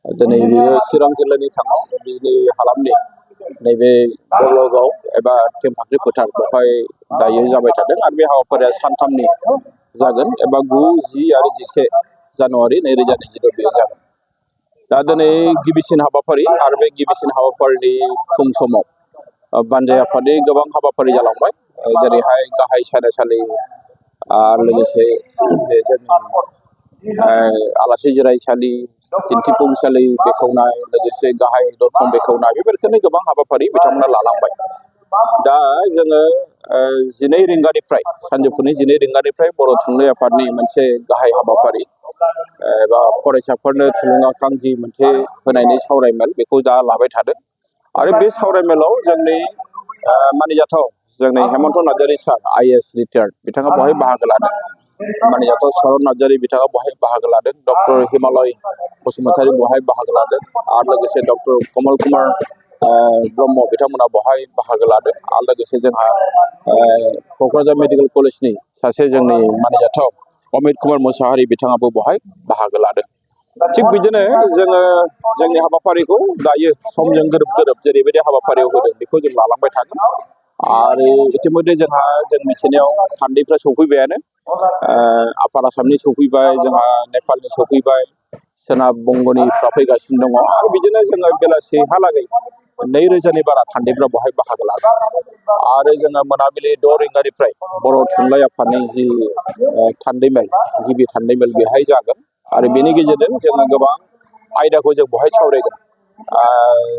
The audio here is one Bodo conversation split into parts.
दिनै बेयो चिरां जिल्लानि थाङाव बिजनि हालामनि नैबे दलगाव एबा थेमफाख्रि फोथार बेवहाय दायो जाबाय थादों आरो बे हाबाफारिया सानथामनि जागोन एबा 9, 10 आरो 11 जानुवारि 2022 बेयाव जागोन। दा दिनै गिबिसिन हाबाफारि आरो बे गिबिसिन हाबाफारिनि फुं समाव बानजाय आफादनि गोबां हाबाफारि जालांबाय, जेरैहाय गाहाय सायनासालि आरो लोगोसे जोंनि आलासि जिरायसालि, दिन्थिफुंसालि बेखेवनाय, लोगोसे गाहाय दरखं बेखेवनाय, बेफोरखौनो गोबां हाबाफारि बिथांमोना लालांबाय। दा जोङो 12 रिंगानिफ्राय सानजौफुनि 12 रिंगानिफ्राय बर' थुनलाइ आफादनि मोनसे गाहाय हाबाफारि एबा फरायसाफोरनो थुलुंगाखां जि मोनसे होनायनि सावरायमेल बेखौ दा लाबाय थादों। आरो बे सावरायमेलाव जोंनि मानिजाथाव जोंनि हेमन्त नार्जारि सार IAS रिटायार्ड बिथाङा बहाय बाहागो लादों। मानिजाथाव शरन नार्जारि बिथाङा बहाय बाहागो लादों। डक्टर हिमालय बसुमतारी बहाय बाहागो लादों आरो लोगोसे डक्टर कमल कुमार ब्रह्म बिथांमोना बहाय बाहागो लादों आरो लोगोसे जोंहा क'क्राझार मेडिकेल कलेजनि सासे जोंनि मानिजाथाव अमित कुमार मुसाहारि बिथाङाबो बहाय बाहागो लादों। थिग बिदिनो जोङो जोंनि हाबाफारिखौ दायो समजों गोरोब जेरैबायदि हाबाफारियाव होदों बेखौ जों लालांबाय थागोन। आरो इतिमध्य जोंहा जों मिथिनायाव थान्दैफ्रा सौफैबायानो, आफार आसामनि सौफैबाय, जोंहा नेपालनि सौफैबाय, सोनाब बंग'निफ्रा फैगासिनो दङ आरो बिदिनो जोङो बेलासिहालागै 2000नि बारा थान्दैफ्रा बहाय बाहागो लागोन। आरो जोङो मोनाबिलि 6 रिंगानिफ्राय बर' थुनलाइ आफादनि जि थान्दैमेल, गिबि थान्दैमेल बेहाय जागोन आरो बेनि गेजेरजों जोङो गोबां आयदाखौ जों बहाय सावरायगोन।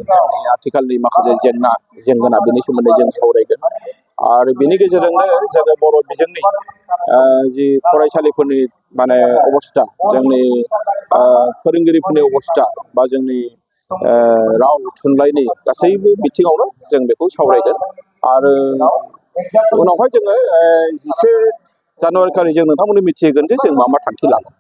जोंनि आथिखालनि माखासे जेंना बेनि सोमोन्दै जों सावरायगोन आरो बेनि गेजेरजोंनो जोङो बर' बिजोंनि जि फरायसालिफोरनि अबस्था, जोंनि फोरोंगिरिफोरनि अबस्था बा जोंनि राव थुनलाइनि गासैबो बिथिङावनो जों बेखौ सावरायगोन। आरो उनावहाय जोङो 11 जानुवारि खालि जों नोंथांमोननो मिथिहोगोन जे जों मा थांखि लागोन।